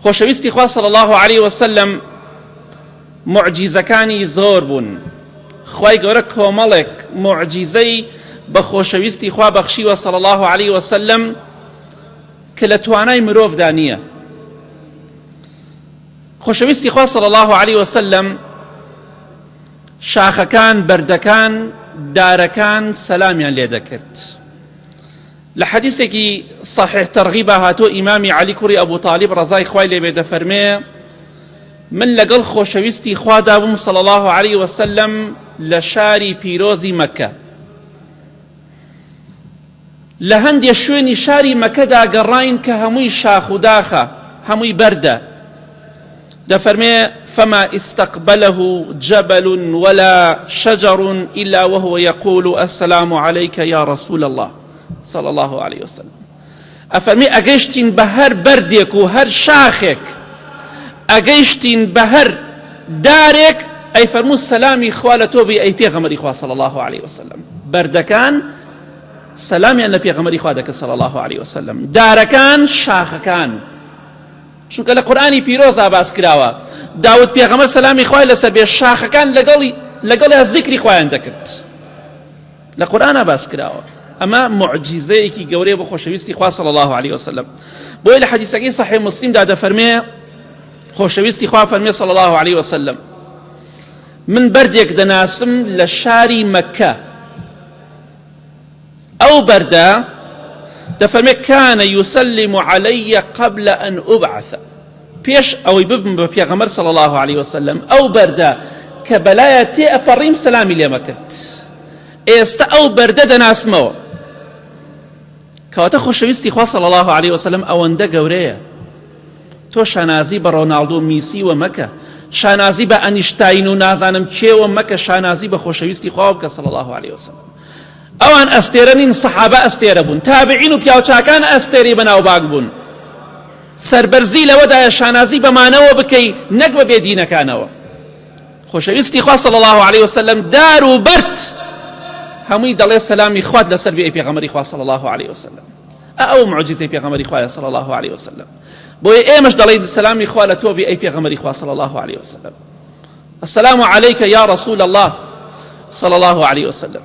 خۆشەویستی خوا صلی الله علیه وسلم موعجیزەکانی زۆر بوون خوای گەورە کۆمەڵێک موعجیزەی بە خۆشەویستی خوا بەخشیوە صلی الله علیه وسلم کە لە توانای مرۆڤدا نییە. خۆشەویستی خوا صلی الله علیه وسلم شاخەکان، بەردەکان، دارەکان سەلامیان لێ دەکرد. لە حەدیثێکی صحیح تەرغیبا هاتووە ئیمامی عەلی کوڕی ئەبو تالیب ڕەزای خوای لێ بێ دەفەرمێ من لەگەڵ خۆشەویستی خوادا بووم صلی الله علیه وسلم لە شاری پیرۆزی مەکە. لە هەندێ شوێنی شاری مەکەدا گەڕاین کە هەمووی شاخ و داخە، هەمووی بەردە. دەفەرمێ، فما استقبله جبل ولا شجر الا وهو يقول السلام عليك يا رسول الله صلى الله عليه وسلم. ئەفەرمێ ئەگەیشتین بە هەر بەردێک و هەر شاخێک، ئەگەیشتین بە هەر دارێک، ئەی فەرموو سەلامی خوا لە تۆ بی ئەی پێغەمبەری خوا صلی الله علیه وسلم. بەردەکان سەلامیان لە پێغەمبەری خوا دەکرد صلی الله علیه وسلم، دارەکان، شاخەکان، چونکە لە قورئانی پیرۆزا باس کراوە داود پێغەمبەر سەلامی خوای لەسەر بێ شاخەکان لەگەڵی لەگەڵیا زیکری خوایان دەکرد، لە قورئانا باس کراوە. ئەمە موعجیزەیەکی گەورەیە بۆ خۆشەویستی خوا صلی الله علیه وسلم. بۆیە لە حەدیسەکەی صحیح مسلمدا دەفەرمێ خۆشەویستی خوا فەرمێ صلی الله علیه وسلم من بەردێک دەناسم لە شاری مەکە، ئەو بەردە دەفەرمێ کان یسلم علی قبل ان ابعث، پێش ئەوەی ببم بە پێغەمبەر صلی الله علیه وسلم ئەو بەردە کە بەلایە تێ ئەپەڕیم سەلامی لێمە کرد، ئێستا ئەو بەردە دەناسمەوە. کەواتە خۆشەویستی خوا صلی الله علیه وسلم ئەوەندە گەورەیە. تۆ شانازی بە ڕۆناڵدۆ میسیوە مەکە، شانازی بە ئەنیشتاین و نازانم کێوە مەکە، شانازی بە خۆشەویستی خوا بکە صلی الله علیه وسلم. ئەوان ئەستێرە نین، سەحابە ئەستێرە بوون، تابعین و پیاوچاکان ئەستێرەی بەناوبانگ بوون. سەربەرزی لەوەدایە شانازی بەمانەوە بکەی نەک بە بێدینەکانەوە. خۆشەویستی خوا صلی الله علیه وسلم دار و بەرد هەمووی دەڵێ سەلامی خوات لەسەر بێ ئەی پێغەمبەری خوا صلی الله علیه وسلم. ئەو معجزەی پێغەمبەری خوایە صلی الله علیه وسلم. بۆیە ئێمەش دەڵێین سەلامی خوا لە تۆ بێ ئەی پێغەمبەری خوا صلی الله علیه وسلم. السلام عليك يا رسول الله صلى الله عليه وسلم.